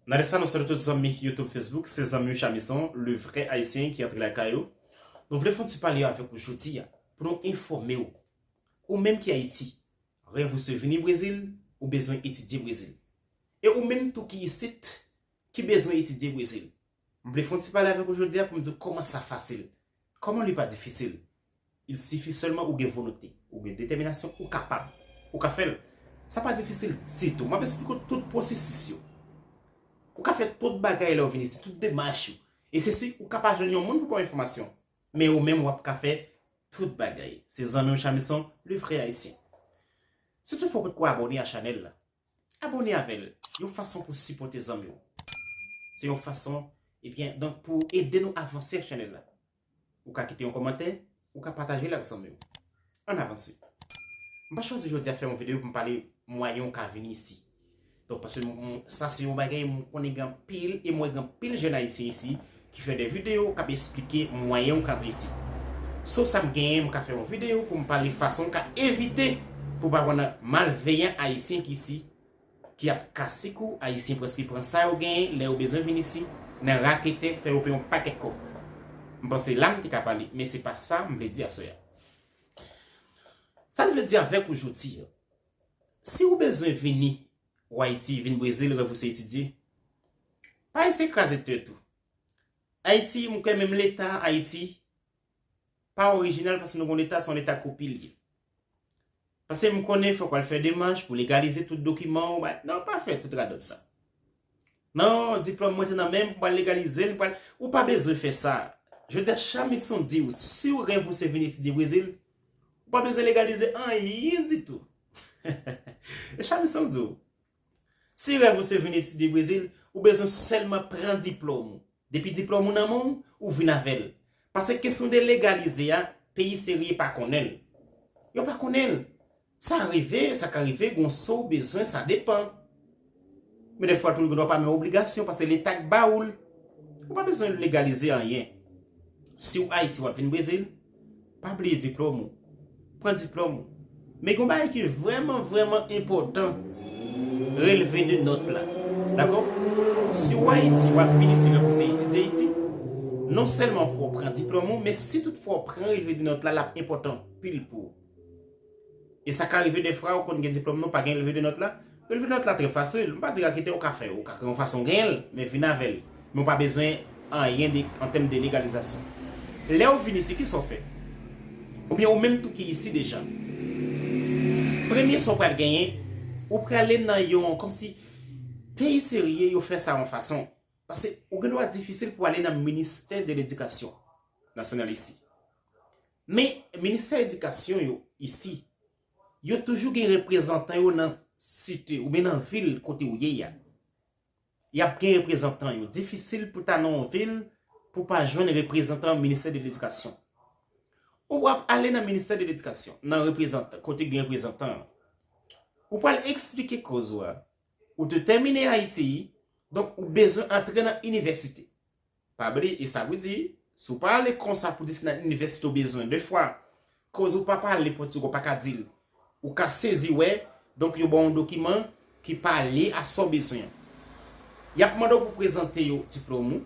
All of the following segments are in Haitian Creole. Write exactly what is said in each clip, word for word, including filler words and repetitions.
Nan lè sa, nou salye tout zanmi YouTube, Facebook, se zanmi w Chamison, le vrai Haïtien ki antre lakay ou. Nou vle fè yon ti pale avèk ou jodi a, pou nou enfòme w. Ou menm ki Ayiti, rèv ou se vini Brezil, ou bezwen etidye Brezil. E ou menm tou ki isit, ki bezwen etidye Brezil. M vle fè yon ti pale avèk ou jodi a pou m di w kòman sa fasil. Kòman li pa difisil? Il sifi sèlman ou gen volonte, ou gen detèminasyon, ou kapab. Ou ka fè l. Sa pa difisil ditou. M ap esplike w tout pwosesis yo. Ou ka fè tout bagay lè w vin isit, tout demach yo. E se si ou ka pa jwenn yon moun pou ba w enfòmasyon. Men ou menm w ap ka fè tout bagay. Se zanmi w Chamison, le vrai Haïtien. Si toutfwa w potko abòne a chanèl la, abòne avè l. Yon fason pou sipòte zanmi w. Se yon fason, ebyen, donk pou ede nou avanse ak chanèl la. Ou ka kite yon kòmantè, ou ka pataje l ak zanmi w. Ann avanse. M pa chwazi jodi a fè yon videyo pou m pale mwayen w ka vini isi. Donk, paske m, m, sa se yon bagay m konnen gen anpil, e m wè gen anpil jèn ayisyen isi ki fè de videyo k ap esplike mwayen w ka antre isi. Sof sa m genyen, m ka fè yon videyo pou m pale fason w ka evite pou w pa pran nan malveyan ayisyen ki isi, ki ap kase kou, ayisyen prèske pran sa yo genyen lè yo bezwen vin isi, nan raketè, fè yo peye yon pakèt kòb. M panse la m te ka pale, men se pa sa m vle di aswè a. Sa n vle di avèk ou jodi a, si ou bezwen vini w Ayiti, vin Brezil, rèv ou se etidye, pa eseye kraze tèt ou. Ayiti, m kwè menm Leta Ayiti pa orijinal, paske nou gon Leta, se yon Leta kopi l ye. Paske m konnen fòk w al fè demach pou legalize tout dokiman w, ba, non, pa fè tout radòt sa. Non, diplòm mwen te nan men m, m pral legalize l, m pral, ou pa bezwen fè sa. Jodi a, Chamison di w, si w rèv ou se vin etidye Brezil, ou pa bezwen legalize anyen ditou. E Chamison di w, si rèv ou se vin etidye Brezil, ou bezwen sèlman pran diplòm ou. Depi diplòm ou nan men w, ou vin avè l. Paske kesyon de legalize a, peyi serye pa konnen l. Yo pa konnen l. Sa rive, sa ka rive, gon sa w bezwen, sa depann. Men dèfwa tou, l gen dwa pa menm obligasyon, paske Leta k ba ou l. Ou pa bezwen legalize anyen. Si w Ayiti, w ap vin Brezil, pa bliye diplòm ou. Pran diplòm ou. Men gen yon bagay ki vrèman, vrèman enpòtan, relve de nòt la. Dakò? Si w Ayiti, w ap vin isi, rèv ou se etidye isi, non sèlman fò w pran diplòm ou, men si toutfwa w pran relve de nòt la, l ap enpòtan anpil pou ou. E sa ka rive dèfwa, ou konn gen diplòm nan, ou pa gen relve de nòt la. Relve de nòt la trè fasil. M pa di raketè ou ka fè, ou ka gen yon fason w genyen l, men vin avè l. Men ou pa bezwen anyen de, an tèm de legalizasyon. Lè ou vin isi, kisa w fè? Oubyen ou menm tou ki isi deja. Premye sa w pral genyen, ou prale nan yon, kòmsi, peyi serye, yo fè sa yon fason. Paske ou gen dwa difisil pou ale nan ministè de ledikasyon nasyonal isi. Men ministè edikasyon yo isi, yo toujou gen reprezantan yo nan site oubyen nan vil kote ou ye a. Y ap gen reprezantan yo. Difisil pou ta nan yon vil pou pa jwenn reprezantan ministè de ledikasyon. Ou ap ale nan ministè de ledikasyon, nan reprezantan, kote gen reprezantan an. Ou pral eksplike koz ou a. Ou te tèmine Ayiti, donk ou bezwen antre nan inivèsite. Pa bliye, e sa vle di, si w pa ale konsa pou di se nan inivèsite w bezwen, dèfwa, koz ou pa pale pòtig ou pa ka di l, ou ka sezi wè, donk yo ba w yon dokiman ki pa lye a sa w bezwen an. Y ap mande w pou prezante yo diplòm ou,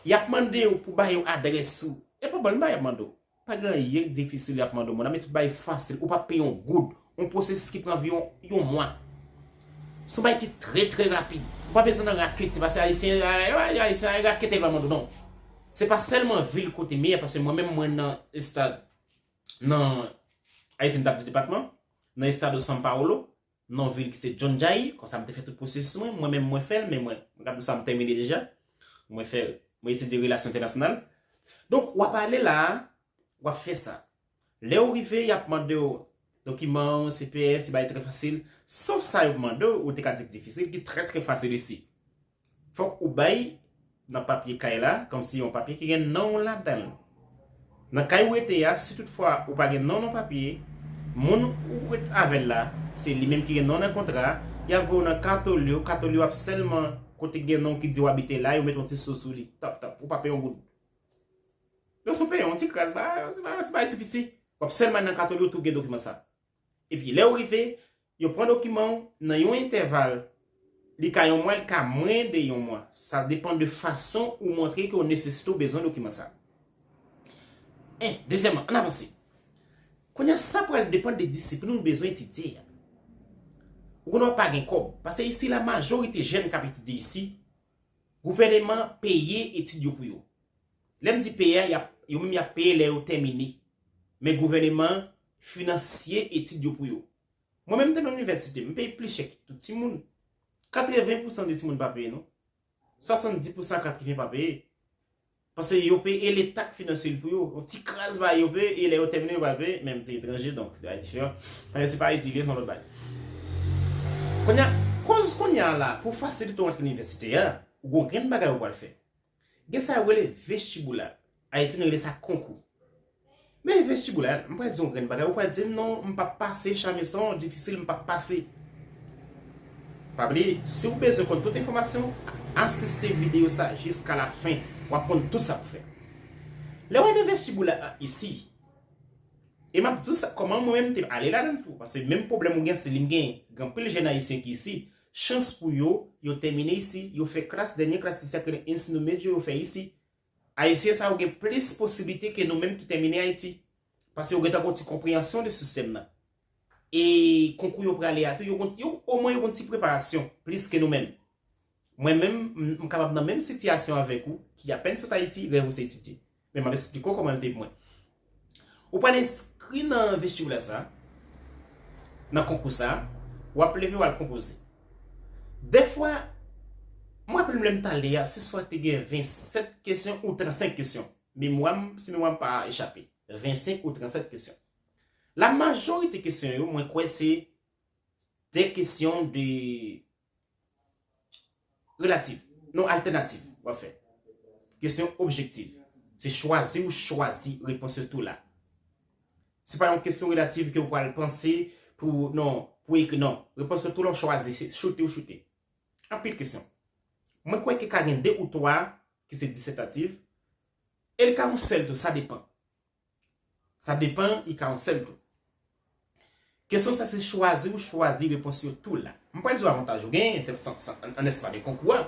y ap mande w pou ba yo adrès ou, e pa ban l bagay y ap mande w. Pa gen anyen k difisil y ap mande w, mon ami, tout bagay fasil, ou p ap peye yon goud. Yon pwosesis ki pran anviwon yon mwa. Se yon bagay ki trè, trè rapid. Ou pa bezwen nan rakete, paske Ayisyen, ay, ay, Ayisyen, ay, rakete yo pral mande w, non. Se pa sèlman vil kote m ye a, paske mwen menm, mwen nan estad, nan, Ayisyen t ap di depatman, nan estado São Paulo, nan yon vil ki se Jundiaí, konsa m te fè tout pwosesis mwen, mwen menm mwen fè l, men mwen, mwen ka di w sa m tèmine deja. Mwen fè, mwen etidye relasyon entènasyonal. Donk, w ap ale la a, w ap fè sa. Lè w rive, y ap mande w dokiman w, C P F, ti bagay trè fasil. Sof sa yo mande w, ou te ka di k difisil, ki trè, trè fasil isi. Fòk ou bay nan papye kay la, kòmsi yon papye ki gen non w ladan l. Nan kay ou rete a, si toutfwa ou pa gen non w nan papye, moun ou ret avè l la, se li menm ki gen non w nan kontra a, y ap voye w nan katolyo, katolyo ap sèlman kote gen non w ki di w abite la, yo met yon ti so sou li. Tap, tap, ou pa peye yon goud. Donk, si w peye yon ti kras, ba, se pa, se pa tou piti. W ap sèlman nan katolyo, tou gen dokiman sa. Epi, lè w rive, yo pran dokiman w nan yon entèval Li ka yon mwa, li ka mwen de yon mwa. Sa depann de fason ou montre ke w nesesite, w bezwen dokiman sa. En, dezyèmman, ann avanse. Kounye a, sa pral depann de disiplin ou bezwen etidye a. Ou konnen w pa gen kòb. Paske isi la, majorite jèn k ap etidye isi, gouvèneman peye etid yo pou yo. Lè m di peye a, y ap, yo menm y ap peye lè yo tèmine. Men gouvèneman an finansye etid yo pou yo. Mwen menm, m te nan inivèsite, m peye plis chè ke tout timoun. Katreven pousan de timoun pa peye, non. Swasanndis pousan, katreven pa peye. Paske yo peye, e Leta k finanse l pou yo. Yon ti kras bagay yo peye, e lè yo tèmine, yo pa peye, men m te etranje, donk, bagay diferan. Anfen, se pa Ayiti, se yon lòt bagay. Kounye a, koz kounye a la, pou fasilite w antre inivèsite a, ou gon grenn bagay ou pral fè. Gen sa yo rele vestibular. Ayiti, nou rele sa konkou. Men vestibular, m pral di yon grenn bagay, ou pral di m non, m p ap pase, Chamison, difisil, m p ap pase. Pa bliye, si w bezwen konn tout enfòmasyon, asiste videyo sa jiska la fen, w ap konn tout sa pou fè. Lè w al nan vestibular an isi, e m ap di w sa, kòman mwen menm te ale ladan l tou, paske menm pwoblèm ou gen, se li m gen, gen anpil jèn ayisyen ki isi, chans pou yo, yo tèmine isi, yo fè klas, dènye klas isi, sa k rele ensino medyo, yo fè isi. Ayisyen sa yo gen plis posiblite ke nou menm ki tèmine Ayiti. Paske yo gentan gon ti konpreyansyon de sistèm nan. E konkou yo prale a tou, yo gon, yo, omwen yo gon ti preparasyon plis ke nou menm. Mwen menm, m, m kapab nan menm sitiyasyon avèk ou, ki apèn sot Ayiti, rèv ou se etidye. Men m ap esplike w kòman l te pou mwen. Ou pral enskri nan vestibila sa, nan konkou sa, w ap leve, w al konpoze. Dèfwa, mwen rapele m lè m t ale a, se swa te gen vennsèt kesyon ou trannsenk kesyon. Memwa m, si memwa m pa echape, vennsenk ou trannsèt kesyon. La majorite kesyon yo, mwen kwè se de kesyon de relativ, non, altènativ, w ap fè. Kesyon objektif. Se chwazi ou chwazi repons yo tou la. Se pa yon kesyon relativ ke w pral panse pou, non, pou ekri, non. Repons yo tou la, w chwazi, se choute ou choute. Anpil kesyon. Mwen kwè ke ka gen de ou twa ki se disètatif, e li ka yon sèl tou, sa depann. Sa depann, li ka yon sèl tou. Kesyon sa se chwazi ou chwazi repons yo tou la. M pral di w avantaj ou genyen, se, se, se, an, an espwa de konkou a.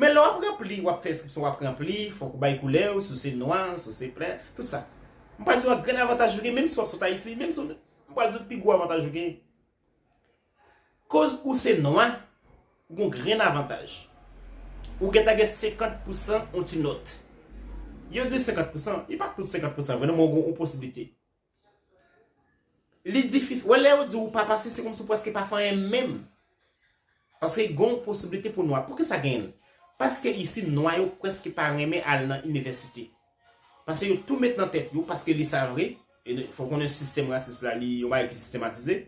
Men lè w ap ranpli, w ap fè enskripsyon, w ap ranpli, fòk ou bay koulè w, si w se nwa, si w se plè, tout sa. M pral di w grenn avantaj ou genyen, menm si w ap sot Ayiti, menm si w, m pral di w pi gwo avantaj ou genyen. Koz ou se nwa, ou gon grenn avantaj. Ou gentan gen senkant pousan yon ti nòt. Yo di senkant pousan, li pa tout senkant pousan vre, non, men ou gon yon posiblite. Li difisil. Wè, lè yo di ou pa pase, se kòmsi ou prèske pa fè anyen menm. Paske gon posiblite pou nwa. Poukisa genyen l? Paske isi, nwa yo prèske pa renmen al nan inivèsite. Paske yo tou met nan tèt yo, paske li sa vre, e fò w konnen sistèm rasis la, li yon bagay ki sistematize.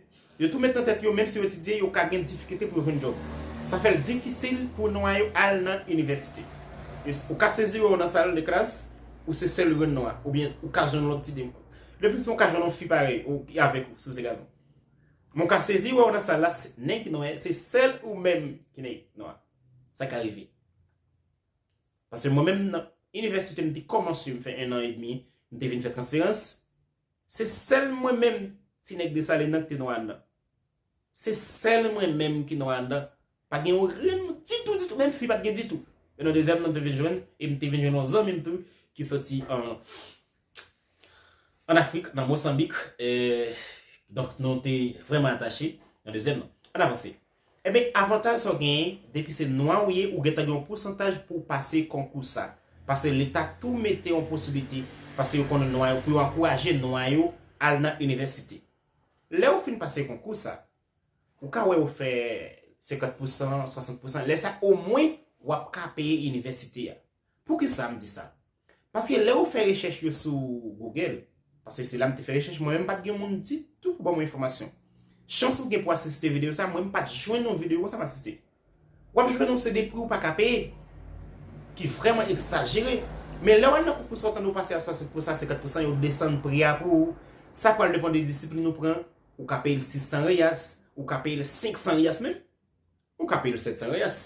Yo tou met nan tèt yo, menm si yo etidye, yo ka gen difikilte pou yo jwenn djòb. Sa fè l difisil pou nwa yo al nan inivèsite. E s-, ou ka sezi wè w nan sal de klas, ou se sèl grenn nwa, oubyen ou ka jwenn lòt ti de-, leplis ou ka jwenn yon fi parèy ou ki avèk ou, si w se gason. Men w ka sezi wè w nan sal la, se nèg ki nwa, se sèl ou menm ki nèg nwa. Sa ka rive. Paske mwen menm, nan inivèsite, m te kòmanse, m fè en an edmi, m te vin fè transferans. Se sèl mwen menm, ti nèg Desalin nan, ki te nwa anndan. Se sèl mwen menm ki nwa anndan. Pa gen yon grenn ditou, ditou, menm fi pa t gen ditou. E nan dezyèm nan, m te vin jwenn, e m te vin jwenn yon zanmi m tou, ki soti an, an Afrik, nan Mosanbik. E, donk, nou te vrèman atache nan dezyèm nan. Ann avanse. Ebyen, avantaj sa w genyen, depi se nwa ou ye, ou gentan gen yon pousantaj pou w pase konkou sa. Paske Leta tou mete yon posiblite, paske yo konnen nwa yo, pou yo ankouraje nwa yo al nan inivèsite. Lè w fin pase konkou sa, ou ka wè yo fè senkant pousan, swasant pousan. Lè sa, omwen, w ap ka peye inivèsite a. Poukisa m di sa? Paske lè ou fè rechèch yo sou Google, paske se la m te fè rechèch, mwen menm m pa t gen moun ditou pou ban mwen enfòmasyon. Chans ou gen pou asiste videyo sa, mwen m pa t jwenn yon videyo konsa m asiste. W ap jwenn yon se de pri ou pa ka peye, ki vrèman egzajere. Men lè w al nan konkou sa, w tande w pase a swasant pousan, senkant pousan, yo desann pri a pou ou. Sa pral depann de disiplin ou pran. Ou ka peye l sis san reyas, ou ka peye l senk san reyas menm. Ou ka peye l sèt san reyas.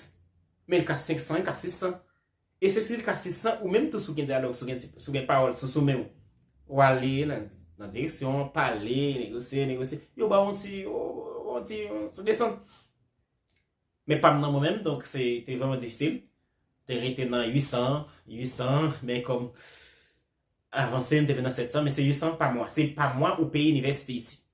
Men l ka senk san, l ka sis san. E se si l ka sis san, ou menm tou, si w gen dyalòg, si w gen ti, si w gen pawòl sou, sou men w, ou ale nan, nan direksyon, pale, negosye, negosye, yo ba w yon ti, yon, yon ti, yon ti desann. Men pa m nan mwen menm, donk se te vrèman difisil. Te rete nan uit san, uit san, men kòm avanse, m te vin nan sèt san, men se uit san pa mwa. Se pa mwa ou peye inivèsite isi.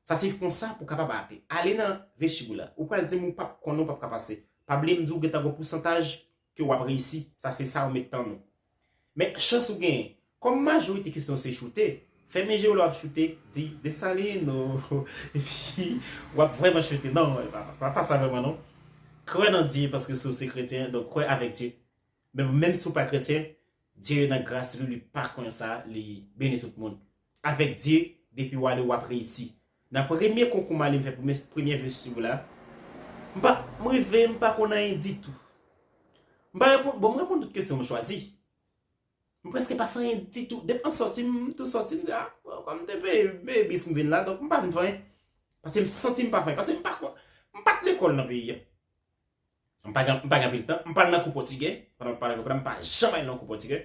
Sa se konsa pou w kapab ape. Ale nan vestibul la. Ou pral di m ou p ap konn, ou p ap ka pase. Pa bliye m di w gentan gon pousantaj ke w ap reyisi. Sa se sa ou met tan nou. Men chans ou genyen. Kòm majorite kesyon se choute, fèmen je w lè w ap choute, di Desalin o, epi w ap vrèman choute. Non, pa, pa, pa sa vrèman non. Kwè nan Dye paske si w se kretyen, donk kwè avèk Dye. Men menm si w pa kretyen, Dye nan gras li, li pa konn sa, li beni tout moun. Avèk Dye, depi w ale w ap reyisi. Nan premye konkou m ale m fè premye, premye vestibul la, m pa, m rive, m pa konn anyen ditou. M pa reponn, bon, m reponn tout kesyon m chwazi. M prèske pa fè anyen ditou. Depi an sòti, m tou sòti, m di, a, kòm m te peye, peye bis m vin la, donk m pa vin fè anyen. Paske m santi m pa fè anyen. Paske m pa konn, m pa t lekòl nan peyi a. M pa gen, m pa gen anpil tan. M pral nan kou pòtigè. Pandan m pale avèk ou la, m pa janm al nan kou pòtigè.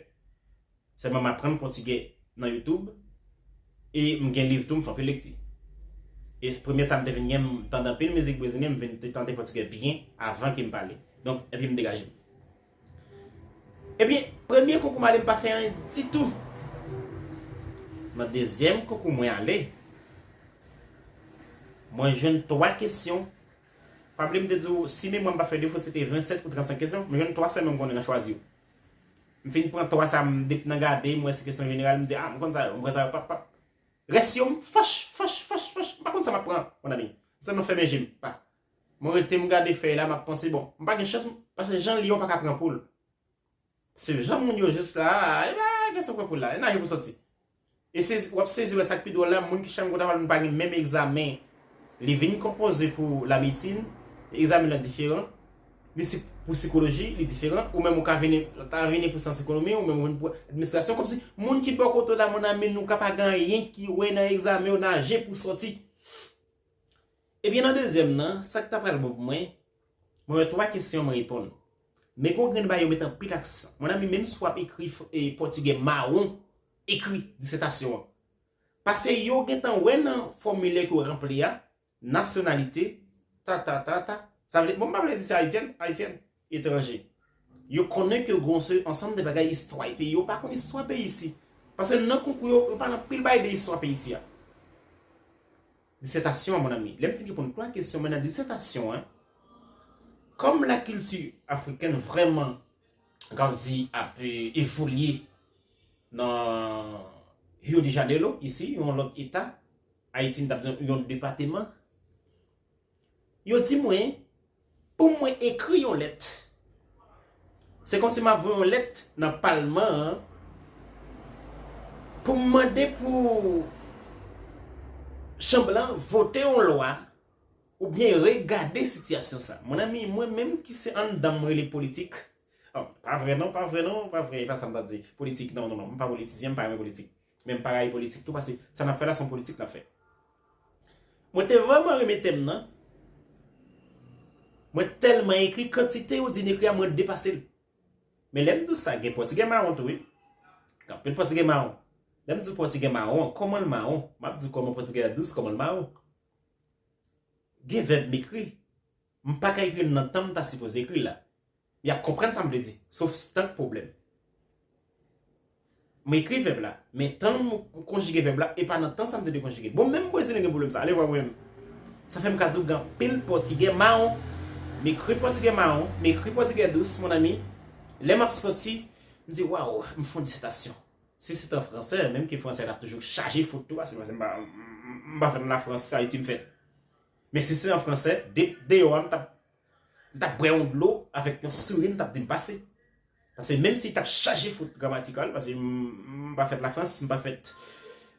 Sèlman m aprann pòtigè nan YouTube. E m gen liv tou, m fè anpil lekti. E premye sa m te vin gen, m tande anpil mizik brezilyen, m vin te tande pòtigè byen avan ke m pale. Donk, epi m degaje m. Ebyen, premye konkou m ale, m pa fè anyen ditou. Nan dezyèm konkou mwen ale, mwen jwenn twa kesyon. Pa bliye m te di w, si memwa m pa fè defo, se te vennsèt ou trannsenk kesyon. M jwenn twa sèlman m konnen nan chwazi yo. M fin pran twa sa, m depi nan gade, m wè se kesyon jeneral, m di, a, m konn sa yo, m konn sa yo, pap, pap. Rès yo, m fòch, fòch, fòch, fòch. M pa konn sa m ap pran, mon ami. M sèlman fèmen je m, pa. Mwen rete, m gade fèy la, m ap panse, bon, m pa gen chans, paske jan l ye, w pa ka pran poul. Se jan moun yo jis la, a, e pa kesyon pran poul la, e naje pou sòti. E se, w ap sezi wè sa k pi dwòl la, moun ki chanm konn avè l, nou pa gen menm egzamen. Li vin konpoze pou lamedsin, egzamen nan diferan. Li si, pou sikoloji, li diferan. Ou menm ou ka vini, ta vini pou syans ekonomi, ou menm ou vin pou administrasyon. Kòmsi moun ki bò kote w la, mon ami, nou ka pa gen anyen ki wè nan egzamen yo, naje pou sòti. Ebyen, nan dezyèm nan, sa k ta pral bon pou mwen, mwen wè twa kesyon mwen reponn. Men gon grenn bagay yo met anpil aksan. Mon ami, menm si w ap ekri f-, e, pòtigè mawon, ekri disètasyon an. Paske yo gentan wè nan fòmilè ke w ranpli a, nasyonalite, ta, ta, ta, ta. Sa vle, bon, m pa vle di se ayisyèn, ayisyèn, etranje. Yo konnen ke gon se ansanm de bagay istwa peyi yo, pa konn istwa peyi isi. Paske nan konkou yo, yo pale anpil bagay de istwa peyi isi a. Disètasyon an, mon ami. Lè m fin reponn twa kesyon, men nan disètasyon an, kòm lakilti afrikèn vrèman, kòmsi ap, e, evolye nan Rio de Janeiro, isi, yon lòt eta, Ayiti, m t ap di yon depatman, yo di mwen, pou mwen ekri yon lèt. Se kòmsi m ap voye yon lèt nan palman an pou m mande pou chanm lan vote yon lwa oubyen regade sitiyasyon sa. Mon ami, mwen menm ki se anndan m rele politik, oh, pa vre non, pa vre non, pa vre, e pa sa m ta di. Politik, non, non, non, m pa politisyen, m pa renmen politik. Men m pa rayi politik tou, paske sa n ap fè la, se yon politik n ap fè. Mwen te vrèman renmen tèm nan. Mwen tèlman ekri, kantite yo di n ekri a, mwen depase l. Men lè m di w sa, gen pòtigè mawon tou, wi. Gen anpil pòtigè mawon. Lè m di w pòtigè mawon, kòman l mawon? M ap di w kòman pòtigè a dous, kòman l mawon. Gen vèb m ekri. M pa ka ekri l nan tan m ta sipoze ekri l la. Y ap konprann sa m vle di, sof tank pwoblèm. M ekri vèb la, men tan m konjige vèb la, e pa nan tan sa m te dwe konjige. Bon, menm brezilyen gen pwoblèm sa, ale wè mwen menm. Sa fè m ka di w gen anpil pòtigè mawon. M ekri pòtigè mawon, m ekri pòtigè dous, mon ami. Lè m ap sòti, m di, waw, m fè yon disètasyon. Si se t an fransè, menm ke fransè t ap toujou chaje fot tou, paske fransè m pa, m, m, m pa fèt nan Lafrans, se Ayiti m fèt. Men si se an fransè, de, deyò a, m t ap, m t ap bwè yon dlo avèk yon souri, m t ap di m pase. Paske menm si t ap chaje fot gramatikal, paske m, m pa fèt Lafrans, m pa fèt,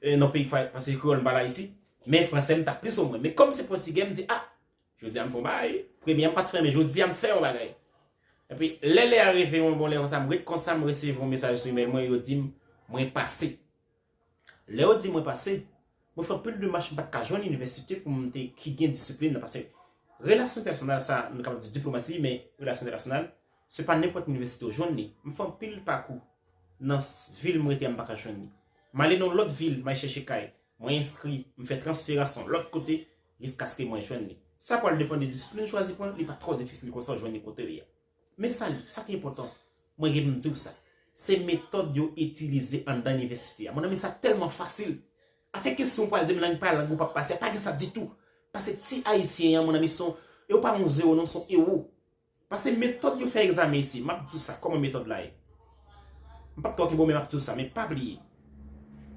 e, nan peyi, paske kreyòl m pale Ayiti, men fransè m t ap plis omwen. Men kòm se pòtigè, m di, a, jodi a m fè yon bagay, premye a m pa t fè, men jodi a m fè yon bagay. Epi, lè lè a rive, yon bon lè konsa, m ret konsa, m resevwa yon mesaj sou imèl mwen, yo di m, mwen pase. Lè yo di mwen pase, mwen fè anpil demach, m pa t ka jwenn inivèsite pou m te, ki gen disiplin nan, paske relasyon entènasyonal sa, nou kapab di diplomasi, men relasyon entènasyonal, se pa nenpòt inivèsite w jwenn li. M fè anpil pakou nan s-, vil m rete a, m pa ka jwenn li. M ale nan yon lòt vil, m al chèche kay. Mwen enskri, m fè transferans yon lòt kote, jiskaske mwen jwenn li. Sa pral depann de disiplin ou chwazi pran, li pa twò difisil konsa ou jwenn li kote li a. Men sa, sa ki enpòtan, mwen gen pou m di w sa. Se metòd yo itilize anndan inivèsite a. Mon ami, sa tèlman fasil. Afè kesyon ou pral di m lang pa lang ou p ap pase, pa gen sa ditou. Paske ti Ayisyen an, mon ami, se yon, e w pa yon zewo non, se yon ewo. Paske metòd yo fè egzamen isi, m ap di w sa, kòman metòd la ye. M p ap twò kenbe w, men m ap di w sa, men pa bliye.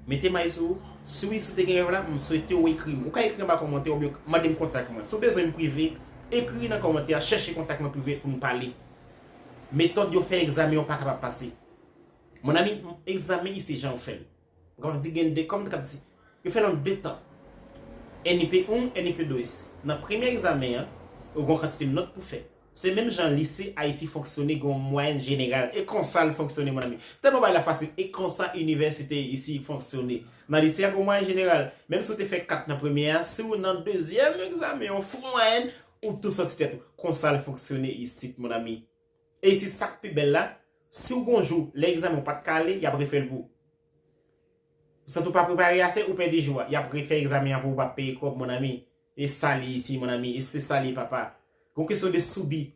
Mete may sou ou, si wi, si w te gen rèv la, m swete w ekri m. Ou ka ekri anba kòmantè oubyen mande m kontak mwen. Si w bezwen m prive, ekri nan kòmantè a, chèche kontak mwen prive pou n pale. Metòd yo fè egzamen yo pa kapab pase. Mon ami, egzamen isi jan yo fè l. Mwen kapab di gen de, kòm mwen kapab di, yo fè l an de tan. N I P un, N I P deux. Nan premye egzamen an, ou gen yon kantite nòt pou fè. Se menm jan lise Ayiti fonksyone, gen yon mwayèn jeneral. E konsa l fonksyone, mon ami. Tèlman bagay la fasil. E konsa inivèsite isi fonksyone. Nan lise a, gen yon mwayèn jeneral. Menm si w te fè kat nan premye a, si w nan dezyèm egzamen, yon fò mwayèn, ou tou sòti tèt ou. Konsa l fonksyone isit, mon ami. E isi, sa k pi bèl la, si w gon jou, lè egzamen w pa t ka ale, y ap refè l pou ou. Ou santi w pa prepare ase, ou pèdi jou a. Y ap refè egzamen an pou ou, w p ap peye kòb, mon ami. E sa li isi, mon ami. E se sa li, papa. Gon kesyon de soubi.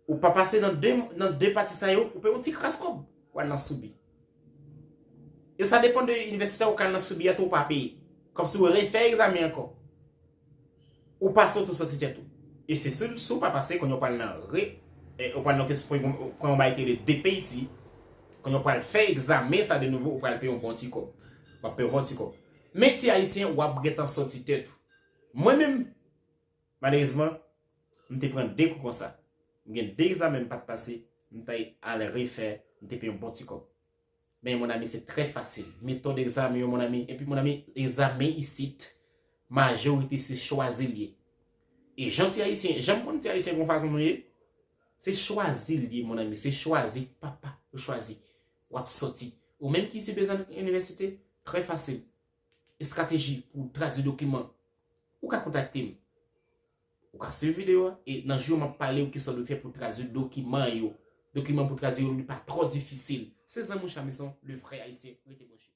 Ou pa pase nan de, nan de pati sa yo, ou peye yon ti kras kòb. W al nan soubi. E sa depann de inivèsite ou ka al nan soubi a tou, ou pa peye. Kòmsi w refè egzamen ankò. Ou pase, ou tou sòti tèt ou. E se si, si w pa pase, kounye a w pral nan re, e, ou pral nan kesyon, pran yon bagay ki rele D P I T. Kounye a w pral fè egzamen sa de nouvo, ou pral peye yon bon ti kòb. W ap peye yon bon ti kòb. Men ti Ayisyen, w ap gentan sòti tèt ou. Mwen menm, malerezman, m te pran de kou konsa. M gen de egzamen m pa t pase, m t al refè, m te peye yon bon ti kòb. Men, mon ami, se trè fasil. Metòd egzamen yo, mon ami. Epi, mon ami, egzamen isit, majorite se chwazi l ye. E jan ti Ayisyen, jan m konn ti Ayisyen gon fason nou ye, se chwazi l ye, mon ami. Se chwazi, papa, ou chwazi. W ap sòti. Ou menm ki isi bezwen inivèsite, trè fasil. Estrateji pou tradui dokiman. Ou ka kontakte m. Ou ka swiv videyo a, e nan jou yo m ap pale w kisa w dwe fè pou tradui dokiman yo. Dokiman pou tradui yo, li pa twò difisil. Se zanmi w Chamison, le vrè Ayisyen, rete branche.